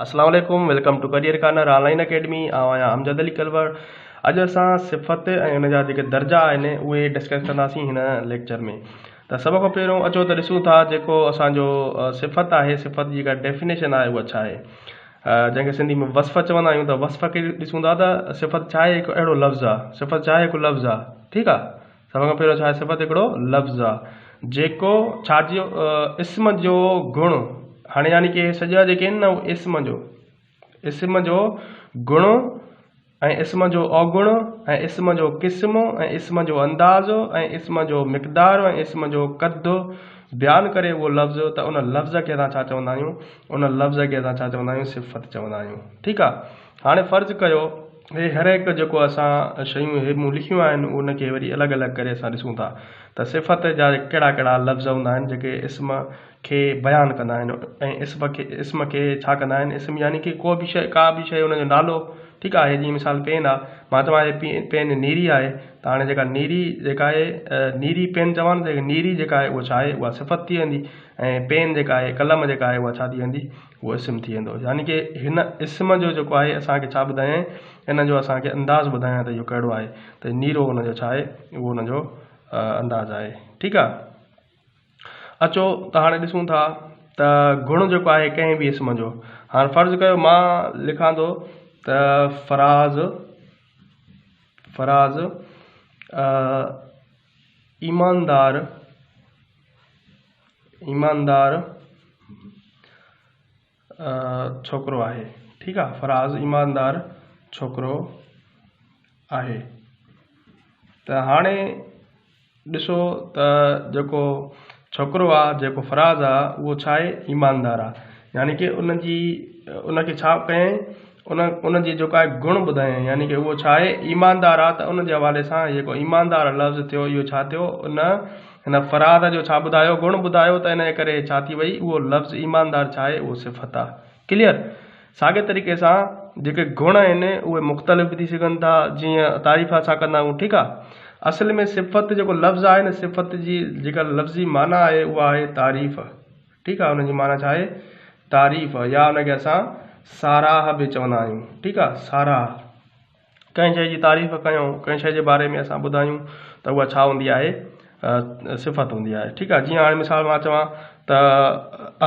اسلام عليڪم welcome to career corner online academy آئون آهيان امجد علي ڪلوڙ اڄ اسان صفت ۽ ان جا جيڪي درجا آهن اهي ڊسڪس ڪنداسين هن ليڪچر ۾ ته سڀ کان پهريون اچو ته ڏسون ٿا جيڪو اسان جو صفت آهي صفت جي جيڪا ڊيفينيشن آهي اها ڇا آهي جنهن کي سنڌي ۾ وصف چوندا آهيون ته وصف کي ڏسون ٿا ته صفت ڇا آهي هڪ اهڙو لفظ آهي صفت ڇا آهي هڪ لفظ آهي ٺيڪ آهي سڀ کان پهريون ڇا آهي صفت هڪڙو لفظ آ جيڪو ڇا جو اسم جو گڻ هاڻي يعني ڪي سڄا جيڪي آهن نه اهي اسم جو اسم جو گڻ ۽ اسم جو اوگڻ ۽ اسم جو قسم ۽ اسم جو انداز ۽ اسم جو مقدار ۽ اسم جو قد بيان ڪري اهو لفظ ته ان لفظ کي اسان ڇا چوندا آهيون ان لفظ کي اسان ڇا چوندا آهيون صفت چوندا آهيون ٺيڪ آ هاڻي فرض ڪيو هي هر هڪ جيڪو اسان شيون هي مون لکيون آهن ان کي وري الڳ الڳ ڪري اسان ڏسون ٿا ته صفت جا ڪهڙا ڪهڙا لفظ هوندا آهن جيڪي اسم کي بيان ڪندا آهن ۽ اسم کي اسم کي ڇا ڪندا آهن اسم يعني ڪي ڪو به شيء ڪا به شيء ان جو نالو ٺيڪ آهي جيئن مثال پين آهي مان چوان هي پين نيري آهي ته هاڻي جيڪا نيري جيڪا آهي نيري پين چوان ته نيري جيڪا آهي اها ڇا آهي اها صفت ٿي ويندي ۽ پين جيڪا آهي قلم جيڪا آهي اها ڇا ٿي ويندي اهو اسم ٿي ويندو يعني ڪي هن اسم جو جيڪو آهي اسان کي ڇا ٻڌايائين ان جو اسان کي انداز ٻڌايائين ته اهو ڪهڙو آهي ته نيرو ان جو ڇا آهي اهو ان جو انداز آهي ٺيڪ آهي اچو ته هاڻي ڏسون ٿا ته گڻ جيڪو آهي ڪنهن به اسم جو هاڻي فرض ڪيو مان لکان ٿو ته فراز فراز ايماندار ايماندار ڇوڪرو آهي ٺيڪ آ فراز ايماندار ڇوڪرو آهي ته هاڻي ڏسو ته جيڪو ڇوڪرو آ جيڪو فراز آ اهو ڇا آهي ايماندار آ يعني ڪي ان جي ان کي ڇا ڪيائين ان ان جي جيڪو آهي گڻ ٻڌايائين يعني ڪي اهو ڇا آهي ايماندار آ ته ان جي حوالي سان جيڪو ايماندار لفظ ٿيو اهو ڇا ٿيو ان هن فراد جو ڇا ٻڌايو گڻ ٻڌايو ته ان جي ڪري ڇا ٿي وئي اهو لفظ ايماندار ڇا آهي اهو صفت آ ڪليئر ساڳي طريقي سان جيڪي گڻ آهن اهي مختلف به ٿي سگهن ٿا جيئن تعريف اسان ڪندا آهيون ٺيڪ آ اصل ۾ صفت جيڪو لفظ آهي نه صفت جي جيڪا لفظي معنيٰ آهي اها آهي تعريف ٺيڪ آ ان جي معنيٰ ڇا آهي تعريف يا ان کي اسان ساراهه به چوندا آهيون ٺيڪ آ ساراهه ڪنهن شيء جي تعريف ڪيون ڪنهن شيء جي باري ۾ اسان ٻڌايون ته اها ڇا هوندي آهي صفت هوندي آهي ٺيڪ آ جيئن هاڻي مثال مان چوان ته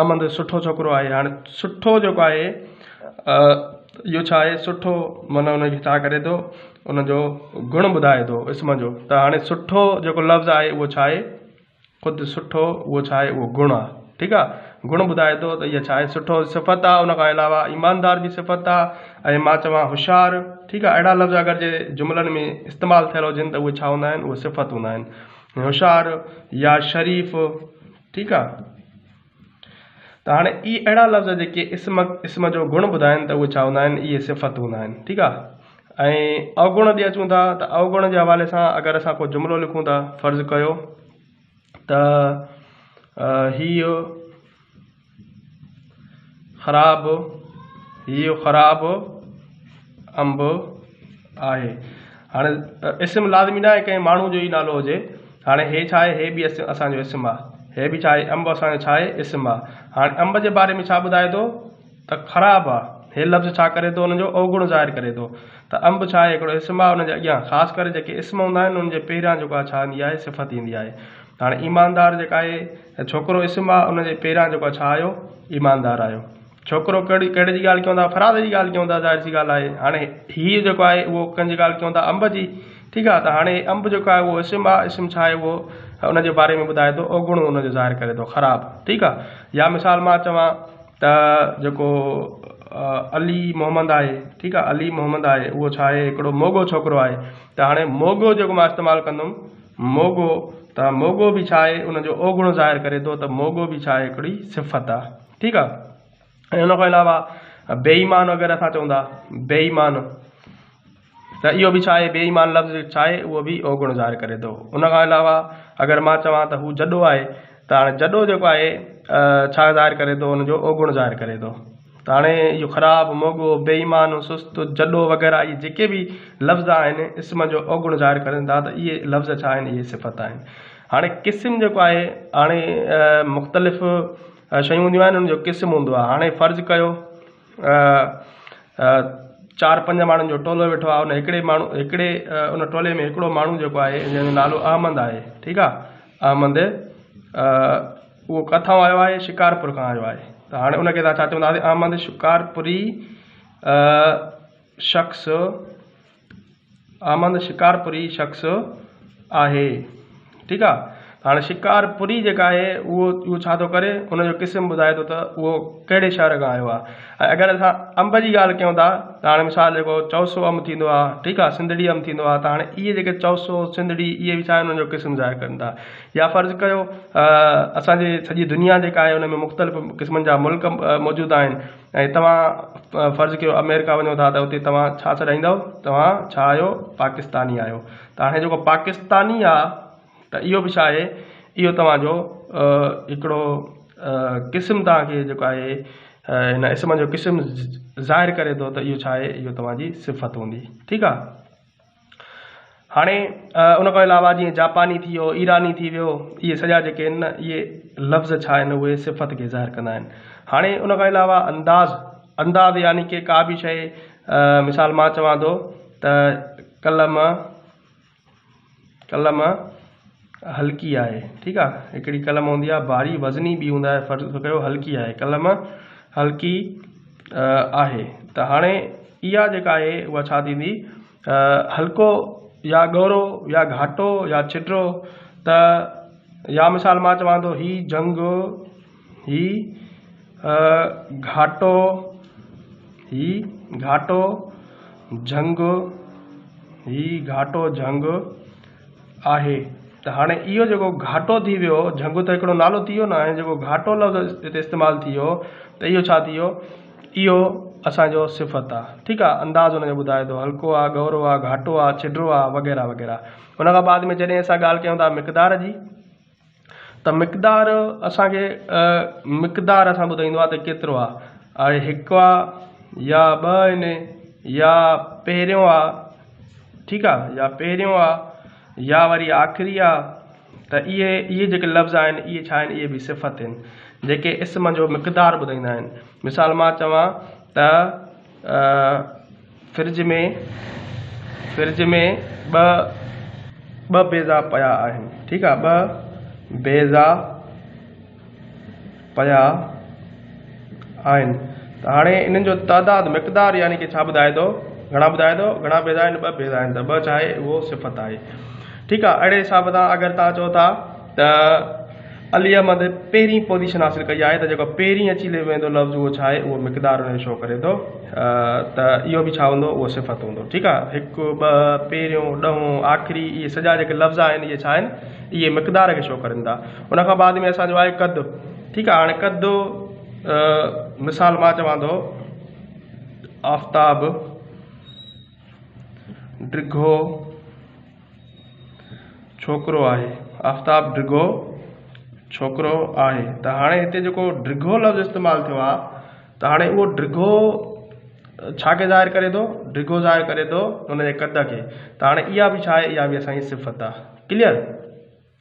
احمد سٺو ڇوڪرو آهي هاڻي سٺو جيڪو آهي اهو ڇا آهي سٺو معنيٰ ان کي ڇا ڪري ٿو ان جو گڻ ٻڌائي ٿو اسم جو ته هاڻي سٺو جيڪو لفظ آهي اهو ڇا آهي خود سٺو اهو ڇا آهي اهو گڻ آهي ٺيڪ آهي گڻ ٻڌائي ٿو ته اها ڇا آهي سٺو صفت آهي ان کان علاوه ايماندار به صفت آهي ۽ مان چوان هوشيار ٺيڪ آهي اهڙا لفظ اگر جي جملن ۾ استعمال ٿيل هجن ته اهي ڇا هوندا آهن اهي صفت هوندا آهن هوشيار يا شريف ٺيڪ آهي ته هاڻي اهي اهڙا لفظ جيڪي اسم اسم جو گڻ ٻڌائن ته اهي ڇا هوندا آهن اهي صفت هوندا آهن ٺيڪ آهي ۽ اوگڻ ڏي اچون ٿا ته اوگڻ جي حوالي سان اگر اسان ڪو جملو لکون ٿا فرض ڪيو ته هيء خراب هيء خراب انب آهي. هاڻي اسم لازمي ناهي ڪنهن ماڻهو جو ئي نالو هجي. هاڻي هي ڇا آهي؟ هي به اسان جو اسم آهي. هي به ڇا آهي؟ انب اسان جو ڇا آهي؟ اسم آهي. هاڻي انب جي باري ۾ ڇا ٻڌائي ٿو؟ ته خراب آهي. هي لفظ ڇا ڪري ٿو؟ ان جو اوگڻ ظاهر ڪري ٿو. ته انب ڇا آهي؟ هڪڙو اسم آهي. ان جي اڳيان خاص ڪري جيڪي اسم هوندا آهن انهن جي پهريان جيڪو آهي ڇا ايندي آهي؟ صفت ايندي آهي. ته هاڻي ايماندار جيڪا آهي ڇوڪرو اسم آهي ان جي پهريان جيڪو آهي ڇا آيو؟ ايماندار آيو. ڇوڪرو ڪهڙي ڪهڙي جي ڳالهه ڪيون ٿا فراز جي ڳالهه ڪيون ٿا ظاهر سي ڳالهه آهي هاڻي هي جيڪو آهي اهو ڪنهن جي ڳالهه ڪيون ٿا انب جي ٺيڪ آهي ته هاڻي انب جيڪو آهي اهو اسم آهي اسم ڇا آهي اهو ان جي باري ۾ ٻڌائي ٿو اوگڻ ان جو ظاهر ڪري ٿو خراب ٺيڪ آهي يا مثال مان چوان ته جيڪو علي محمد آهي ٺيڪ آهي علي محمد آهي اهو ڇا آهي هڪڙو موڳو ڇوڪرو آهي ته هاڻي موڳو جيڪو مان استعمال ڪندم موڳو ته موڳو به ڇا آهي ان جو اوگڻ ظاهر ڪري ٿو ته موڳو به ڇا آهي هڪڙي صفت آهي ٺيڪ آ ۽ ان کان علاوه بي ايمان وغيره اسان چئون ٿا بي ايمان ته اهو به ڇا آهي بي ايمان لفظ ڇا آهي اهو به اوگڻ ظاهر ڪري ٿو ان کان علاوه اگر مان چوان ته هو جڏو آهي ته هاڻي جڏو جيڪو آهي ڇا ظاهر ڪري ٿو ان جو اوگڻ ظاهر ڪري ٿو ته هاڻي اهو خراب موڳو بي ايمان سست جڏو وغيره اهي جيڪي به لفظ آهن اسم جو اوگڻ ظاهر ڪرن ٿا ته اهي لفظ ڇا آهن اهي صفت آهن هاڻي قسم جيڪو آهي هاڻي مختلف شيون هونديون آهن ان جو قسم هوندو آهي هاڻي فرض ڪيو چار پنج ماڻهن جو ٽولو ويٺو آهي ان هڪڙي ماڻهو هڪڙي ان ٽولي ۾ هڪڙو ماڻهو جيڪو آهي جنهن جو نالو احمد آهي ٺيڪ آهي احمد اهو ڪٿان آيو آهي شڪارپور کان آيو آهي ته هاڻي ان کي اسان ڇا چونداسين احمد شڪارپوري شخص احمد شڪارپوري شخص آهي ٺيڪ آ هاڻي شڪارپوري جيڪا آهي اهو اهو ڇا ٿو ڪري ان جو قسم ٻڌائي ٿو ته اهو ڪهڙي شهر کان آيو آ ۽ اگر اسان انب جي ڳالهه ڪيون ٿا ته هاڻي مثال جيڪو چوسو انب ٿيندو آ ٺيڪ آ سنڌڙي انب ٿيندو آ ته هاڻي اهي جيڪي چوسو سنڌڙي اهي به ڇا آهن ان جو قسم ظاهر ڪن ٿا يا فرض ڪيو اسان جي سڄي دنيا جيڪا آهي ان ۾ مختلف قسمن جا ملڪ موجود آهن ۽ توهان فرض ڪيو آمريڪا وڃو ٿا ته اتي توهان ڇا سڏائيندؤ توهان ڇا آهيو پاڪستاني آهيو ته هاڻي جيڪو پاڪستاني آ ته اهو به ڇا آهي اهو توهان جو هڪڙو قسم توهان کي جيڪو آهي هن اسم جو قسم ظاهر ڪري ٿو ته اهو ڇا آهي اهو توهان جي صفت هوندي ٺيڪ آ هاڻي ان کان علاوه جيئن جاپاني ٿي ويو، ايراني ٿي ويو، اهي سڄا جيڪي آهن نه اهي لفظ ڇا آهن اهي صفت کي ظاهر ڪندا آهن. هاڻي ان کان علاوه انداز، انداز يعني ڪي ڪا به شيء مثال مان چوان ٿو ته قلم قلم هلڪي آهي ٺيڪ آهي هڪڙي قلم هوندي آهي ڀاري وزني ٻي هوندي آهي فرض ڪيو هلڪي آهي قلم هلڪي آهي ته هاڻي اها جيڪا آهي اها ڇا ٿيندي هلڪو يا ڳورو يا گهاٽو يا چٽو ته يا مثال مان چوان ٿو هي جهنگ هي گهاٽو هي گهاٽو جهنگ هي گهاٽو جهنگ آهي ته هاڻي اهو جيڪو گهاٽو ٿي ويو جهنگ ته هڪڙو نالو ٿي ويو نه هاڻي جيڪو گهاٽو لفظ هتي استعمال ٿي ويو ته اهو ڇا ٿي ويو اهو اسان جو صفت آ ٺيڪ آ انداز ان جو ٻڌائي ٿو هلڪو آ ڳورو آ گهاٽو آ چڍرو آ وغيره وغيره ان کان بعد ۾ جڏهن اسان ڳالهه ڪيون ٿا مقدار جي ته مقدار اسان کي مقدار اسان ٻڌائيندو آ ته ڪيترو آ هاڻي هڪ آ يا ٻه آهن يا پهريون آ ٺيڪ آ يا پهريون آ يا وري آخري آ ته اهي اهي جيڪي لفظ آهن اهي ڇا آهن اهي به صفت آهن جيڪي اسم جو مقدار ٻڌائيندا آهن مثال مان چوان ته فرج ۾ فرج ۾ ٻه ٻه بيضا پيا آهن ٺيڪ آ ٻه بيضا پيا آهن ته هاڻي انهن جو تعداد مقدار يعني ڪي ڇا ٻڌائي ٿو گهڻا ٻڌائي ٿو گهڻا بيضا آهن ٻه بيضا آهن ته ٻه ڇا آهي اهو صفت آهي ٺيڪ آ اهڙي حساب سان اگر توهان چئو ٿا ته علي احمد پهرين پوزيشن حاصل ڪئي آهي ته جيڪو پهرين اچي ويندو لفظ اهو ڇا آهي اهو مقدار ان جو شو ڪري ٿو ته اهو به ڇا هوندو اهو صفت هوندو ٺيڪ آهي هڪ ٻه پهريون ڏهون آخري اهي سڄا جيڪي لفظ آهن اهي ڇا آهن اهي مقدار کي شو ڪرن ٿا ان کان بعد ۾ اسان جو آهي قد ٺيڪ آهي هاڻي قد مثال مان چوان ٿو آفتاب ڊگهو ڇوڪرو آهي آفتاب ڊگهو ڇوڪرو آهي ته هاڻي هتي جيڪو ڊگهو لفظ استعمال ٿيو آهي ته هاڻي اهو ڊگهو ڇا کي ظاهر ڪري ٿو ڊگهو ظاهر ڪري ٿو ان جي قد کي ته هاڻي اها به ڇا آهي اها به اسان جي صفت آهي ڪليئر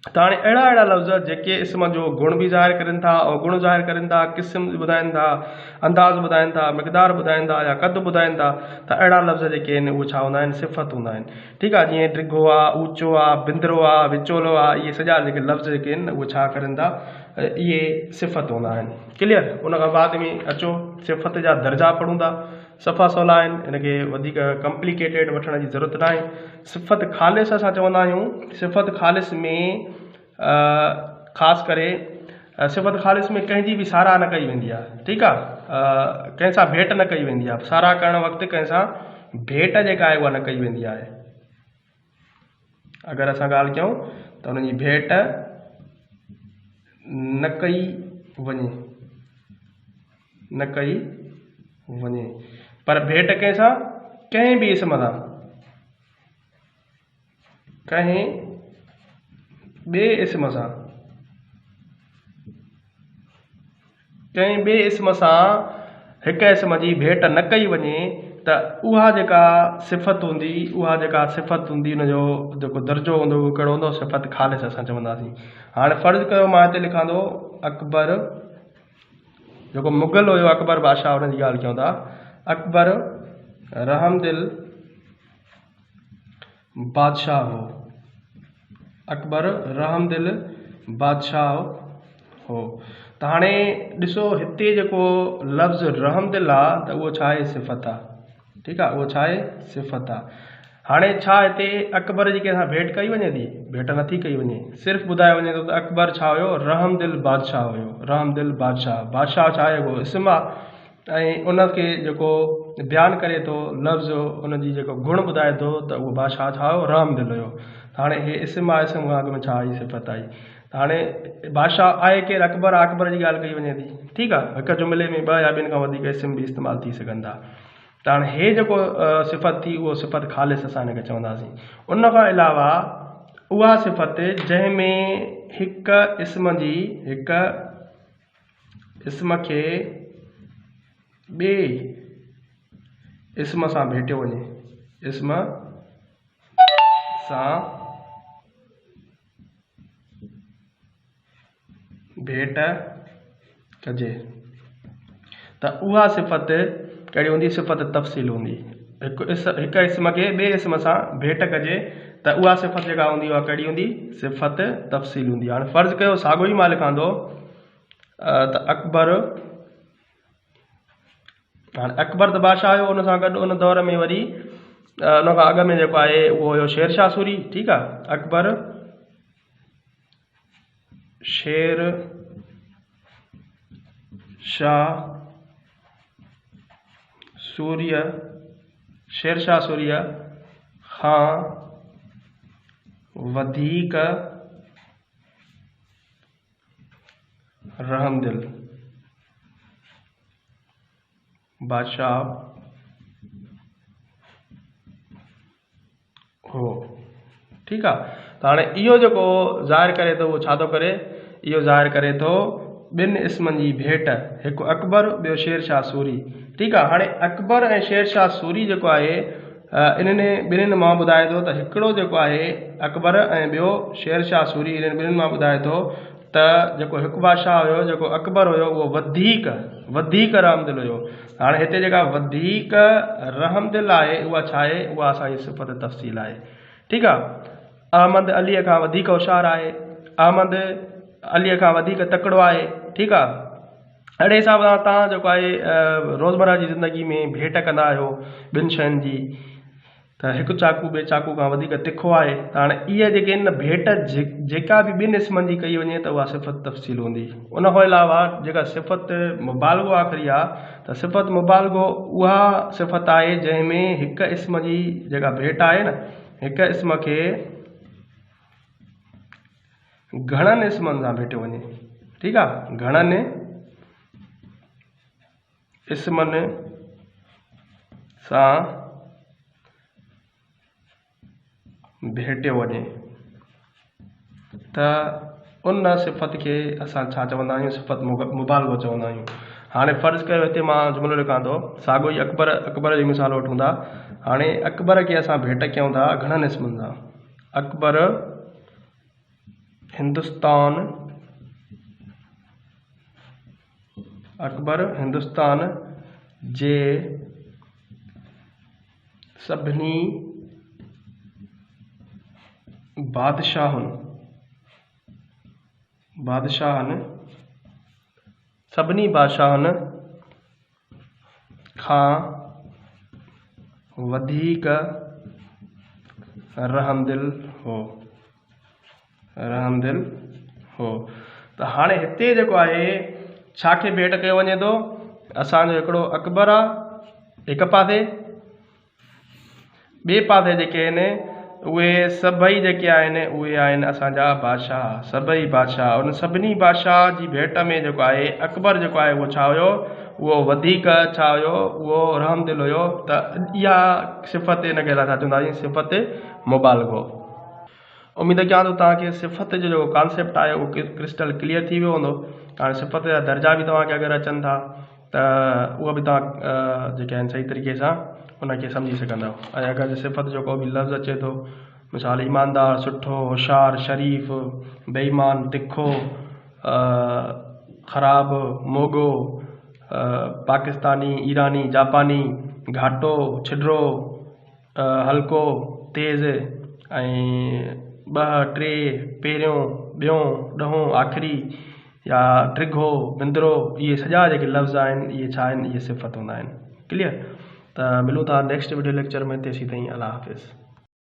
ته هاڻي اهڙا اهڙا لفظ جيڪي اسم جو گڻ به ظاهر ڪرين ٿا، اوگڻ ظاهر ڪرين ٿا، قسم ٻڌائين ٿا، انداز ٻڌائين ٿا، مقدار ٻڌائين ٿا يا قد ٻڌائين ٿا ته اهڙا لفظ جيڪي آهن اهي ڇا هوندا آهن صفت هوندا آهن. ٺيڪ آهي جيئن ڊگهو آ، اوچو آ، بندرو آ، وچولو آ اهي سڄا جيڪي لفظ جيڪي آهن اهي ڇا ڪرين ٿا اهي صفت هوندا آهن. ڪليئر ان کان بعد ۾ اچو صفت جا درجا پڙهون ٿا. صفا سولا آهن ان کي وڌيڪ ڪمپليڪيٽيڊ وٺڻ جي ضرورت ناهي صفت خالص اسان چوندا آهيون صفت خالص ۾ خاص ڪري صفت خالص ۾ ڪنهن جي به ساراهه نه ڪئي ويندي آهي ٺيڪ آهي ڪنهن سان ڀيٽ نه ڪئي ويندي آهي ساراهه ڪرڻ وقت ڪنهن سان ڀيٽ جيڪا آهي اها نه ڪئي ويندي آهي اگر اسان ڳالهه ڪيون ته ان جي ڀيٽ نه ڪئي وڃي نه ڪئي وڃي پر ڀيٽ ڪنهن سان ڪنهن به اسم سان ڪنهن ٻئي اسم سان ڪنهن ٻئي اسم سان هڪ اسم جي ڀيٽ نه ڪئي وڃي ته اها جيڪا صفت هوندي اها جيڪا صفت هوندي ان جو جيڪو درجو هوندو اهو ڪهڙو هوندو صفت خالص اسان چونداسين هاڻي فرض ڪيو مان هتي لکان ٿو اڪبر جيڪو مغل هيو اڪبر بادشاهه ان جي ڳالهه ڪيون ٿا. اڪبر رحمدل بادشاهه هو. اڪبر رحمدل بادشاهه هو. ته هاڻي ڏسو هتي جيڪو لفظ رحمدل آ ته اهو ڇا آهي صفت آ. ٺيڪ آ اهو ڇا آهي صفت آ. هاڻي ڇا هتي اڪبر جي ڪنهن سان ڀيٽ ڪئي وڃي ٿي؟ ڀيٽ نٿي ڪئي وڃي. صرف ٻڌايو وڃي ٿو ته اڪبر ڇا هيو رحمدل بادشاهه هيو. رحمدل بادشاهه. بادشاهه ڇا آهي اهو اسم آ ۽ ان کي جيڪو بيان ڪري ٿو لفظ ان جي جيڪو گڻ ٻڌائي ٿو ته اهو بادشاهه ڇا هيو رحمدل هيو. ته هاڻي هي اسم آ اسم کان اڳ ۾ ڇا آئي صفت آئي. ته هاڻي بادشاهه آهي ڪير اڪبر آ اڪبر جي ڳالهه ڪئي وڃي ٿي. ٺيڪ آ هڪ جملي ۾ ٻه يا ٻن کان وڌيڪ اسم به استعمال ٿي سگهن ٿا. ته هاڻي هي جيڪو صفت ٿي اهو صفت خالص اسان هن کي چونداسين. ان کان علاوه اها صفت جنهن ۾ هڪ اسم جي هڪ اسم کي ٻئي اسم سان ڀيٽيو وڃي اسم سان ڀيٽ ڪجي ته اها صفت ڪهڙي هوندي صفت تفصيل هوندي هڪ اس هڪ اسم کي ٻئي اسم سان ڀيٽ ڪجي ته اها صفت جيڪا هوندي اها ڪهڙي هوندي صفت تفصيل هوندي هاڻي فرض ڪيو ساڳو ئي مان لکان ٿو ته اڪبر هاڻي اڪبر ته بادشاهه هيو ان سان گڏ ان دور ۾ وري ان کان اڳ ۾ جيڪو آهي اهو هيو شير شاهه سوري ٺيڪ آهي اڪبر شير شاهه سوريء شير شاهه سوريء کان وڌيڪ رحمدل بادشاهه هو. ٺيڪ آ ته هاڻي اهو جيڪو ظاهر ڪري ٿو اهو ڇا ٿو ڪري؟ اهو ظاهر ڪري ٿو ٻن اسمن جي ڀيٽ، هڪ اڪبر ٻيو شير شاهه سوري. ٺيڪ آ هاڻي اڪبر ۽ شير شاهه سوري جيڪو آهي انهن ٻنهين مان ٻڌائي ٿو ته هڪڙو جيڪو آهي اڪبر ۽ ٻيو شير شاهه سوري انهن ٻنهين مان ٻڌائي ٿو ته جيڪو هڪ بادشاهه هيو جيڪو اڪبر هيو اهو وڌيڪ وڌيڪ رحمدل هيو. هاڻي هتي جيڪا وڌيڪ رحمدل آهي اها ڇا آهي اها اسان جي صفت تفصيل آهي. ٺيڪ آهي. احمد عليء کان وڌيڪ هوشيار آهي. احمد عليء کان وڌيڪ تڪڙو آهي. ٺيڪ آهي. اهڙي حساب سان توهان جيڪو آهي روزمره جي زندگي ۾ ڀيٽ ڪندا آهيو ٻن شين جي ته هڪ چاقو ٻئي چاقو کان وڌيڪ تکو آهي ته هاڻي اهي جيڪي آهن نه ڀيٽ جيڪا به ٻن اسمن جي ڪئي وڃي ته اها صفت تفصيل هوندي ان کان علاوه جيڪا صفت مبالغو آخري آهي ته صفت مبالغو اها صفت آهي جنهن ۾ هڪ اسم جي جيڪا ڀيٽ آهي نه هڪ اسم کي گهڻن اسمن سان ڀيٽيو وڃي ٺيڪ آ گهڻن اسمن سان ڀيٽيو وڃي ته ان صفت کي اسان ڇا چوندا آهيون صفت مبالغو چوندا آهيون هاڻي فرض ڪيو هتي مان جملو لکان ٿو ساڳو ئي اڪبر اڪبر جو مثال وٺون ٿا هاڻي اڪبر کي اسان ڀيٽ ڪيون ٿا گهڻن اسمن سان اڪبر هندستان اڪبر هندستان جي سڀني بادشاهن بادشاهن سڀني بادشاهن کان وڌيڪ رحمدل هو. رحمدل هو. ته هاڻي هتي جيڪو آهي ڇا کي ڀيٽ ڪيو وڃي ٿو؟ اسان جو هڪڙو اڪبر آ هڪ پاسي ٻئي پاسي جيڪي آهن اهي سڀئي جيڪي آهن اهي آهن اسان جا بادشاهه سڀئي بادشاهه ان سڀني بادشاهه جي ڀيٽ ۾ جيڪو آهي اڪبر جيڪو آهي اهو ڇا هيو اهو وڌيڪ ڇا هيو اهو رحم دل هيو ته اها صفت ان کي اسان ڇا چونداسين صفت مبالغو. اميد ڪيان ٿو توهان کي صفت جو جيڪو ڪانسيپٽ آهي اهو ڪرسٽل ڪليئر ٿي ويو هوندو. هاڻي صفت جا درجا به توهان کي اگر اچن ٿا ته اهو به توهان جيڪي آهن صحيح طريقي سان ان کي سمجهي سگهندؤ ۽ اگر صفت جو ڪو به لفظ اچي ٿو مثال ايماندار، سٺو، هوشيار، شريف، بي ايمان، تکو، خراب، موڳو، پاڪستاني، ايراني، جاپاني، گهاٽو، ڇڊرو، هلڪو، تيز ۽ ٻه، ٽي، پهريون، ٻيون، ڏهون، آخري يا ڊگهو، بندرو اهي سڄا جيڪي لفظ آهن اهي ڇا آهن اهي صفت هوندا آهن ڪليئر ته ملون ٿا نيڪسٽ وڊيو ليڪچر ۾ تيسين تائين الله حافظ.